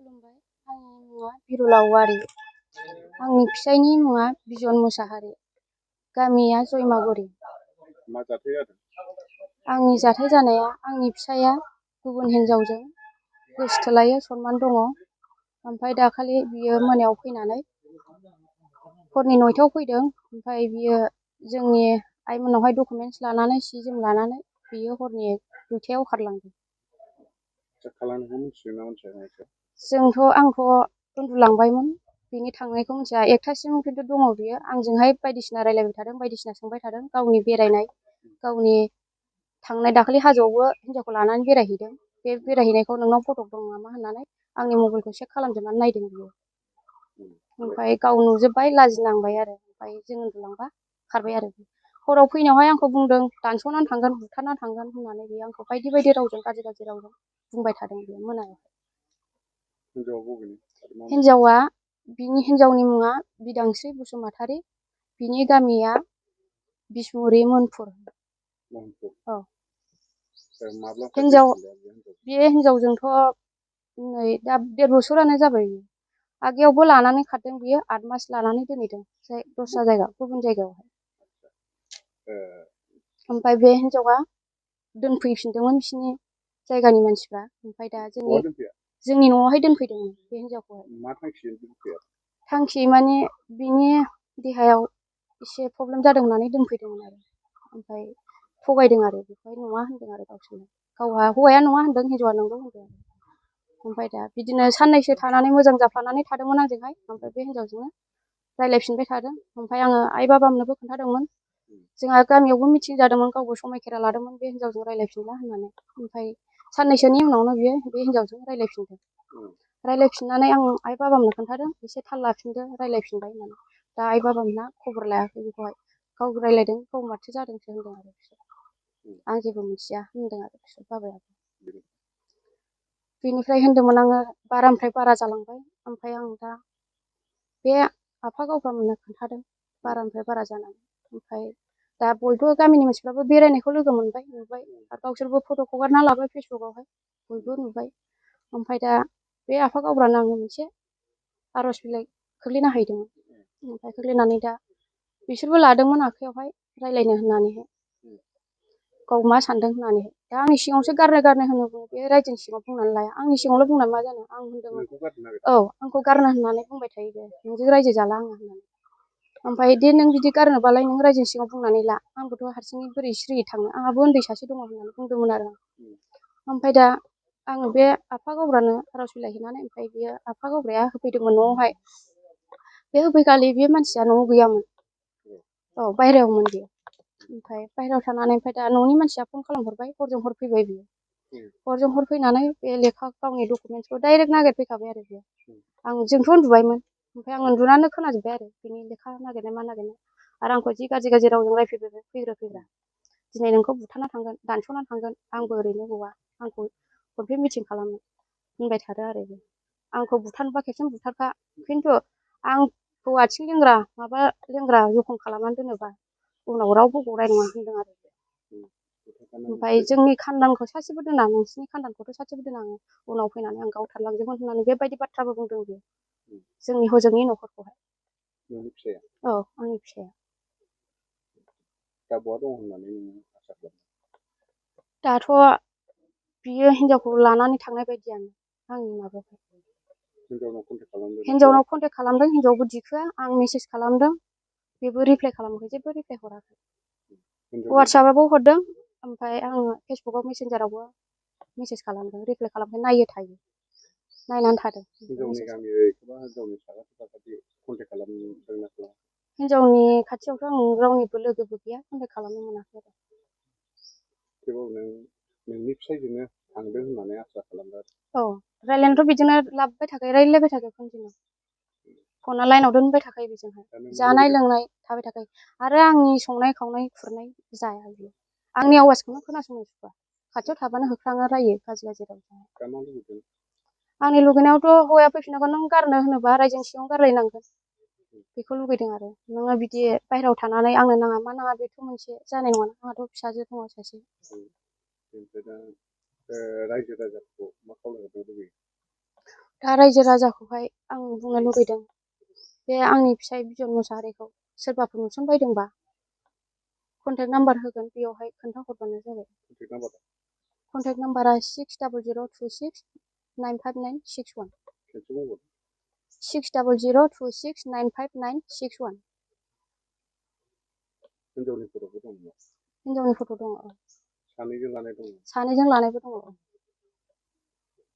खुलुमबाय। आंनि मुङा बिरला औवारि। आंनि फिसायनि मुङा बिजन मुसाहारि। गामिया जयमागुरि। मा जाथाय जादों? आंनि जाथाय जानाया आंनि फिसाया गुबुन हिनजावजों गोसथोलायो, सनमान दङ। ओमफ्राय दाखालि बियो मोनायाव फैनानै हरनि 9टायाव फैदों। ओमफ्राय बियो जोंनि आइमोनावहाय डकुमेन्टस लानानै सि जोम लानानै बियो हरनि 2टायाव खारलांदों। आंथ' उन्दुलांबायमोन। बिनि थांनायखौ मिथिया। 1टासिम खिन्थु दङ बियो। आंजोंहाय बायदिसिना रायलायबाय थादों, बायदिसिना सोंबाय थादों। गावनि बेरायनाय, गावनि थांनाय, दाखालि हाजोआवबो हिनजावखौ लानानै बेरायहैदों। बे बेरायहैनायखौ नोंनाव फटक दं नामा होननानै आंनि मबाइलखौ चेक खालामजोबनानै नायदों बियो। ओमफ्राय गाव नुजोब्बाय, लाजिनांबाय आरो। ओमफ्राय जों उन्दुलांबा खारबाय आरो। हराव फैनायावहाय आंखौ बुंदों दानस'नानै थांगोन, बुथारनानै थांगोन होननानै बियो आंखौ बायदि बायदि रावजों, गाज्रि गाज्रि रावजों बुंबाय थादों बियो मोनायाव। हिनजावा बिनि हिनजावनि मुङा बिदांस्रि बसुमतारी। बिनि गामिया बिसमुरि मोनपुर। औ। बे हिनजावजोंथ' नै दा 1.5 बोसोरानो जाबाय। आगैयावबो लानानै खारदों बियो। 8 मास लानानै दोनहैदों दस्रा जायगा, गुबुन जायगायावहाय। ओमफ्राय बे हिनजावा दोनफैफिनदोंमोन बिसिनि जायगानि मानसिफ्रा। ओमफ्राय दा जोंनि न'आवहाय दोनफैदोंमोन बे हिनजावखौहाय। मा थांखि दोनफैया? थांखि माने बिनि देहायाव एसे प्रब्लेम जादों होननानै दोनफैदोंमोन आरो। ओमफ्राय थगायदों आरो। बेखौहाय नङा होनदों आरो गावसोरनो। हौवाया नङा होनदों, हिनजावा नंगौ होनदों आरो। ओमफ्राय दा बिदिनो साननैसो थानानै मोजां जाफानानै थादोंमोन आंजोंहाय। ओमफ्राय बे हिनजावजोंनो रायलायफिनबाय थादों। ओमफ्राय आङो आइ बाबामोननोबो खोन्थादोंमोन। जोंहा गामियावबो मिटिं जादोंमोन। गावबो समायखेरा लादोंमोन बे हिनजावजों रायलायफिनला होननानै। ओमफ्राय साननैसोनि उनावनो बियो बे हिनजावजों रायलायफिनदों। रायलायफिननानै आं आइ बाबामोननो खोन्थादों, एसे थाल लाफिनदो, रायलायफिनबाय होननानै। दा आइ बाबामोनहा खबर लायाखै बेखौहाय। गाव रायलायदों, गाव माथो जादोंसो होनदों आरो बिसोर। आं जेबो मिथिया होनदों आरो बिसोर बाबायाबो। बेनिफ्राय होनदोंमोन आङो बारानिफ्राय बारा जालांबाय। ओमफ्राय आं दा बे आफा गावफामोननो खोन्थादों बारानिफ्राय बारा जानानै। ओमफ्राय दा बयबो गामिनि मानसिफ्राबो बेरायनायखौ लोगो मोनबाय, नुबाय। आरो गावसोरबो फट' हगारना लाबाय फेसबुकआवहाय, बयबो नुबाय। ओमफ्राय दा बे आफा गावब्रानो आङो मोनसे आर'ज बिलाइ खोख्लैना हैदोंमोन। ओमफ्राय खोख्लैनानै दा बिसोरबो लादोंमोन आखाइयावहाय रायलायनो होननानैहाय। गाव मा सानदों होननानैहाय। दा आंनि सिगाङावसो गारनो होनो बुङो। बे रायजोनि सिगाङाव बुंनानै लाया। आंनि सिगाङावल' बुंनानै मा जानो। आं होनदोंमोन, औ आंखौ गारनो होननानै बुंबाय थायो बे। नोंजों रायजो जाला आङो होननानै। ओमफ्राय दे नों बिदि गारनोबालाय नों रायजोनि सिगाङाव बुंनानै ला। आंबोथ' हारसिङै बोरै सिरियै थांनो। आंहाबो उन्दै सासे दङ होननानै बुंदोंमोन आरो आं। ओमफ्राय दा आङो बे आफा गावब्रानो आर'ज बिलाइ हैनानै, ओमफ्राय बियो आफा गावब्राया होफैदोंमोन न'आवहाय। बे होफैखालि बे मानसिया न'आव गैयामोन। औ, बायहेरायावमोन बियो। ओमफ्राय बायहेरायाव थानानै ओमफ्राय दा न'नि मानसिया फन खालामहरबाय, हरजों हर फैबाय बियो। हरजों हर फैनानै बे लेखा गावनि डकुमेन्टसखौ डाइरेक्ट नागिरफैखाबाय आरो बियो। जोंथ' उन्दुबायमोन। ओमफ्राय आं उन्दुनानै खोनाजोब्बाय आरो बिनि लेखा नागिरनाय मा नागिरनाय। आरो आंखौ जि गाज्रि गाज्रि रावजों रायफैबाय फैग्रा। दिनै नोंखौ बुथारना थांगोन, दानस'ना थांगोन। आंबो ओरैनो गवा। आंखौ हरफिन मिटिं खालामनो होनबाय थादो आरो बे। आंखौ बुथारनोबा खेबसेनो बुथारखा। खिन्थु आंखौ आथिं लेंग्रा, माबा लेंग्रा जखम खालामनानै दोनोबा उनाव रावबो गनाय नङा होनदों आरो। ओमफ्राय जोंनि खानदानखौ सासेबो दोना, नोंसिनि खानदानखौथ' सासेबो दोना आङो। उनाव फैनानै आं गावथारलांजोबगोन होननानै बेबायदि बाथ्राबो बुंदों बियो। जोंनि हजोंनि न'खरखौहाय। नोंनि फिसाया? औ, आंनि फिसाया। दा बहा दं होननानै नोङो आसा खालामो? दाथ' बियो हिनजावखौ लानानै थांनाय बायदियानो आंनि माबायावहाय। हिनजावनाव कन्टेक्ट खालामदों, हिनजावबो दिखोआ। आं मेसेज खालामदों, बेबो रिप्लाय खालामाखै, जेबो रिप्लाय हराखै। वाट्सएपआवबो हरदों, ओमफ्राय आङो फेसबुकआव मेसेन्जारावबो मेसेज खालामदों, रिप्लाय खालामाखै। नायो थायो, नायनानै थादों। हिनजावनि खाथियावथ' आं रावनिबो लोगोबो गैया, कन्टेक्ट खालामनो मोनाखै आरो। थेवबाबो नोंनि फिसायजोंनो थांदों होननानै आसा खालामदों आरो। औ, रायलायनायाथ' बिदिनो लाबोबाय थाखायो, रायलायबाय थाखायो कन्टिनिउ। फना लाइनाव दोनबाय थाखायो बेजोंहाय। जानाय लोंनाय थाबाय थाखायो। आरो आंनि संनाय खावनाय खुरनाय जाया बियो। आंनि आवाजखौनो खोनासंनो सुखुवा। खाथियाव थाबानो होख्राङो, रायो गाज्रि गाज्रि रावजों। आंनि लुगैनायावथ' हौवाया फैफिनांगोन। नों गारनो होनोबा रायजोनि सिगाङाव गारलायनांगोन। बेखौ लुगैदों आरो। नोङो बिदि बाहेरायाव थानानै आंनो नाङा मा नाङा बेथ' मोनसे जानाय नङाना। आंहाथ' फिसाजो दङ सासे। रायजो राजाखौ मा खालामनो लुबैयो? दा रायजो राजाखौहाय आं बुंनो लुगैदों बे आंनि फिसाइ बिजन मुसाहारिखौ सोरबाफोर नुसनबायदोंबा कन्टेक्ट नाम्बार होगोन, बेयावहाय खोन्थाहरबानो जाबाय। कन्टेक्ट नाम्बारा 6002695961 6002695961। हिनजावनि फट'बो दं नामा? हिनजावनि फट' दङ। सानैजों लानाय दङ। सानैजों लानायबो दङ।